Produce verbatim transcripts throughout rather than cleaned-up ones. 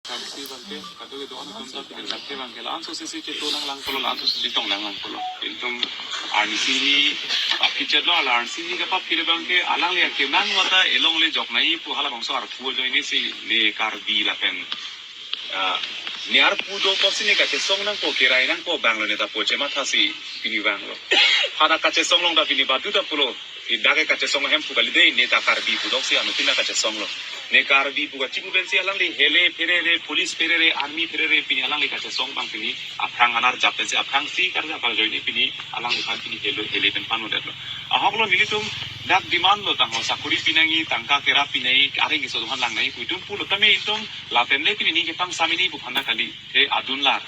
Kamsi bangke, kado kedo anak tum tapi kan ke bangke la-an so sisi chetu nang lang polo, la-an so sisi tong nang lang polo. Itum arnisi ni aphi chet lo, la arnisi ni kapaphi bangke, alangli akemang mata elongle jok nai pu halabangso arpu ajoine si ne Karbi lapen, ah, ne arpu do apotsi ne kachesong nangpo, kerai nangpo banglo ne ta pu chematha si pini banglo. Hana kachesong long ta pini badu ta pulo. Dak ke kachesong ahem pu kali dei, ne ta Karbi pu doksi anuttin ta kachesong lo. Ne Karbi pu kachipu pensi alangli hele pherere, police pherere, army pherere, pini alangli kachesong bang pini aphrang anerjap pensi aphrangsi karjap ajoine pini alangliphan pini hele hele pen panu det lo. Ahok lo nelitum dak demand lo tangho sakuri pinangji, tangka kerap pinangji, areng keso atum aphan lang nangji pu itum pulo tame itum lapen le pini ning kepang samini pu aphan ta kali. He adunlar.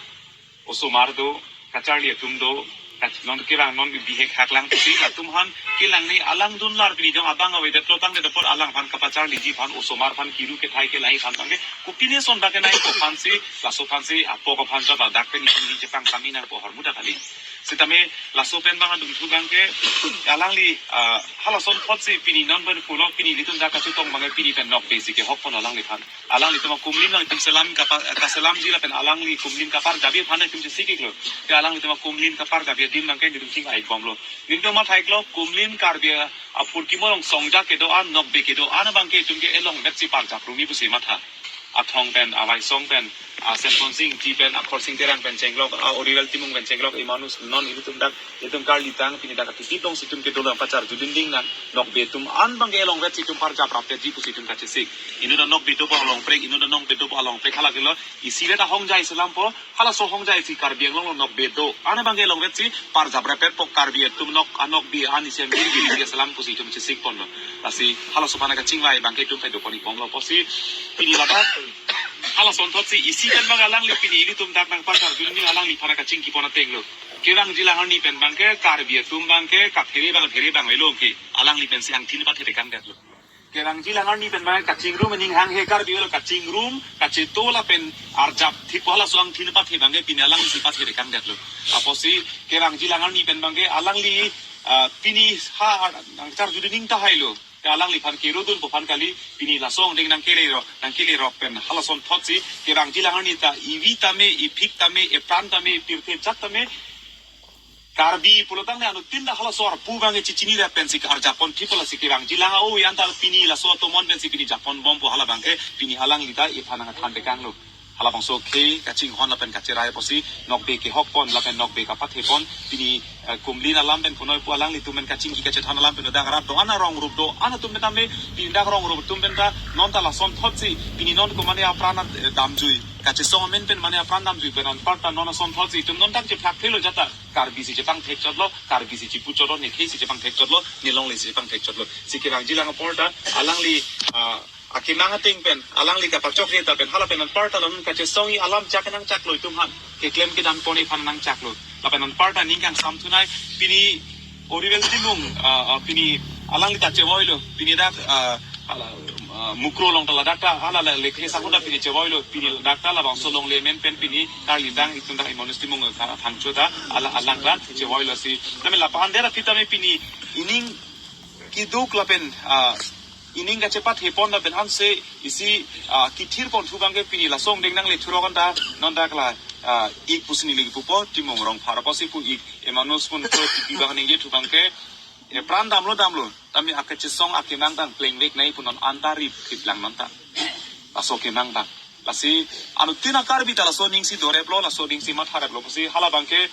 Osomar do, kacharli atum do, kach-, non kevang non bihek hak lang pusi, latum aphan kelang ne alang dunlar pini jong abang avedet lo tangte dapot alangphan kapacharliji aphan, osomar aphan kiru kethai kelangji aphan tangte, kopine son bak kenai ko aphansi, laso aphansi, apok aphan chot adak pen itum ni chepang kami nangpo ahormu ta kali. Sitame laso pen bang adung thu bangke, alangli, ah, halason apotsi pini non pen pulo pini nelitum dak kachetong bangke pini pen nokbe si kehok pon alangliphan. Alanglitum akumlin nang itum selam kapa-, kaselamji lapen alangli kumlin kaparjapji aphan itum chesik iklo. Te alanglitum akumlin kaparjapji adim bangke itum ching-ai bomlo. Nelitum matha iklo kumlin Karbi apurkimo along songja kedo-an nokbe kedo-an bangke itum ke elongvet si parjap rumi pusi matha. Athong pen, avaisong pen, a Semson Sing Ingti pen, a Khorsing Terang pen chenglok, a Oriwel Timung pen chenglok, Emmanuel non ilitum dak itum karli tang pini dak kiti tong si itum kedo lang pacharju dinding nang nokbe atum an bangke elongvet si itum parjap rapetji pusi itum kachesik. Inut anokbe dopo along prek, inut anokbe dopo along prek hala kelo isi vet ahongjai selampo, halaso hongjai si Karbi Anglong along nokbe do-an bangke elongvet si parjap rapetpo Karbi atum nok anokbe an isi amir giri dia selam pusi itum chesik ponlo. Lasi halaso aphan kachingvai bangke itum pai do pon ikbomlo pusi pini ladak halason thotsi isi pen bang alangli pini ilitum dak nangpacharju dinding alangliphan kachingki pon ateng lo. Kevangji alang arni pen bangke Karbi atum bangke kaphere bang phere bang velo ke alangli pensi angthin pathe tekang det lo. Kevangji alang arni pen bangke kachingrum ning hanghe Karbi velo kachingrum kacheto lapen arjap thipo halaso angthin pathe bangke pini alangli si pathe tekang det lo. Apotsi kevangji alang arni pen bangke alangli, ah, pini ha nangcharju dinding tahai lo. Te alangliphan kerudunpo aphan kali pini laso angdeng nangkele ro, nangkele rok pen halason thotsi kevangji alang arni ta ivi tame, iphik tame, epran tame, pirthe jat tame Karbi pulo tangte anuttin ta halaso arpu bangke chechini ra pensi karjap pon thipo lasi kevangji alang o-an ta pini laso atomon pensi pini jap pon bompo hala bangke pini alangli ta iphan nangthan tekang lo. Halabangso ke kachinghon lapen kacherai pusi nokbe kehok pon lapen nokbe kapathe pon pini, eh, kumlin alam pen punoi pu alanglitum pen kachingki kachethan alam pen dak rat do-an arong rup do-an atum pen tame pini dak rong rup atum pen ta non ta lason thotsi pini non komane apran, eh, damjui kachesong amen pen mane apran damjui pen anparta non ason thotsi itum non dak chephlak thelo jata Karbi si chepangthek chotlo, Karbi si chipu chotlo, ne khei si chepangthek chotlo, ne longle si chepangthek chotlo. Si kevangji alang apor ta alangli, ah, akemang ateng pen alangli kapachokre ta pen hala pen anparta non kachesongji alam chak nangchaklo itum aphan keklem kedam pon iphan nangchaklo. Lapen anparta ning kangsam thunei pini Oriwel Timung, ah, ah, pini alangli ta chevoilo pini dak, ah, hala, ah, Mukro along ta ladak ta hala la lekhe sangkunda pini chevoilo pini ladak ta labangso longle amen pen pini karli tang itum dak Emmanuel Timung, ah, thangcho ta ala alang ta chevoilo si. Tame lapu-an dera aphi tame pini ining keduk lapen, ah, ining kachepathe pon lapen anse isi, ah, kithir pon thu bangke pini laso angdeng nangle thurok an ta non dak la, ah, ik pusi neli pupo Timung Rongphar pusi pu ik Emmanuel pun pro tipi bang ningje thu bangke, eh, pran damlo damlo tame akachesong akemang tang plengvek nai pu non an ta rip rip lang non ta. Laso kemang tang. Lasi anuttin a Karbi ta laso ning si doreplo, laso ning si mathareplo pusi hala bangke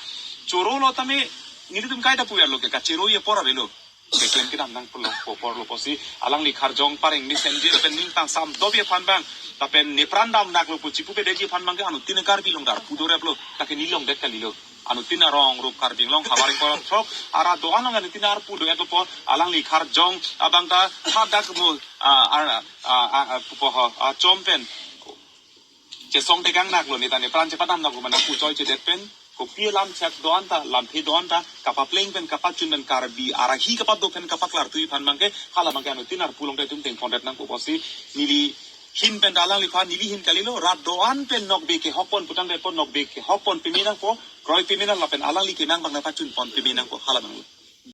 choro lo tame nelitum kaita puverlo ke kachoro ye pora velo. Keklem kedam nangpo lo, po apor lo pusi alangli kharjong pareng mesenji lapen ning tang sam dobi aphan bang lapen ne pran damnaklo pu chipupedeji aphan bangke anuttin a Karbi along ta arpu doreplo, ta ke neli longdet kalilo. Anuttin arong rup Karbi Anglong havar ingkoi ra throk arat do-an along anuttin arpu do-etpo, alangli kharjong abang ta hadak mo, ah, ah, ah, ah, ah, pupo ho, ah, chom pen chesong tekang naklo, ne ta ne pran chepadam naklo, mane pu choi chedet pen kopi alam chak do-an ta, lamthe do-an ta kapapleng pen kapachun pen Karbi arahi kapado pen kapaklartui aphan bangke hala bangke anuttin arpu along ta itum tengpondet nangpo pusi neli hin pen ta alangliphan neli hin kalilo, rat do-an pen nokbe kehok pon pu tangte po nokbe kehok pon peme nangpo, kroi peme nang lapen alangli kemang bang nangpachun pon peme nangpo hala banglo.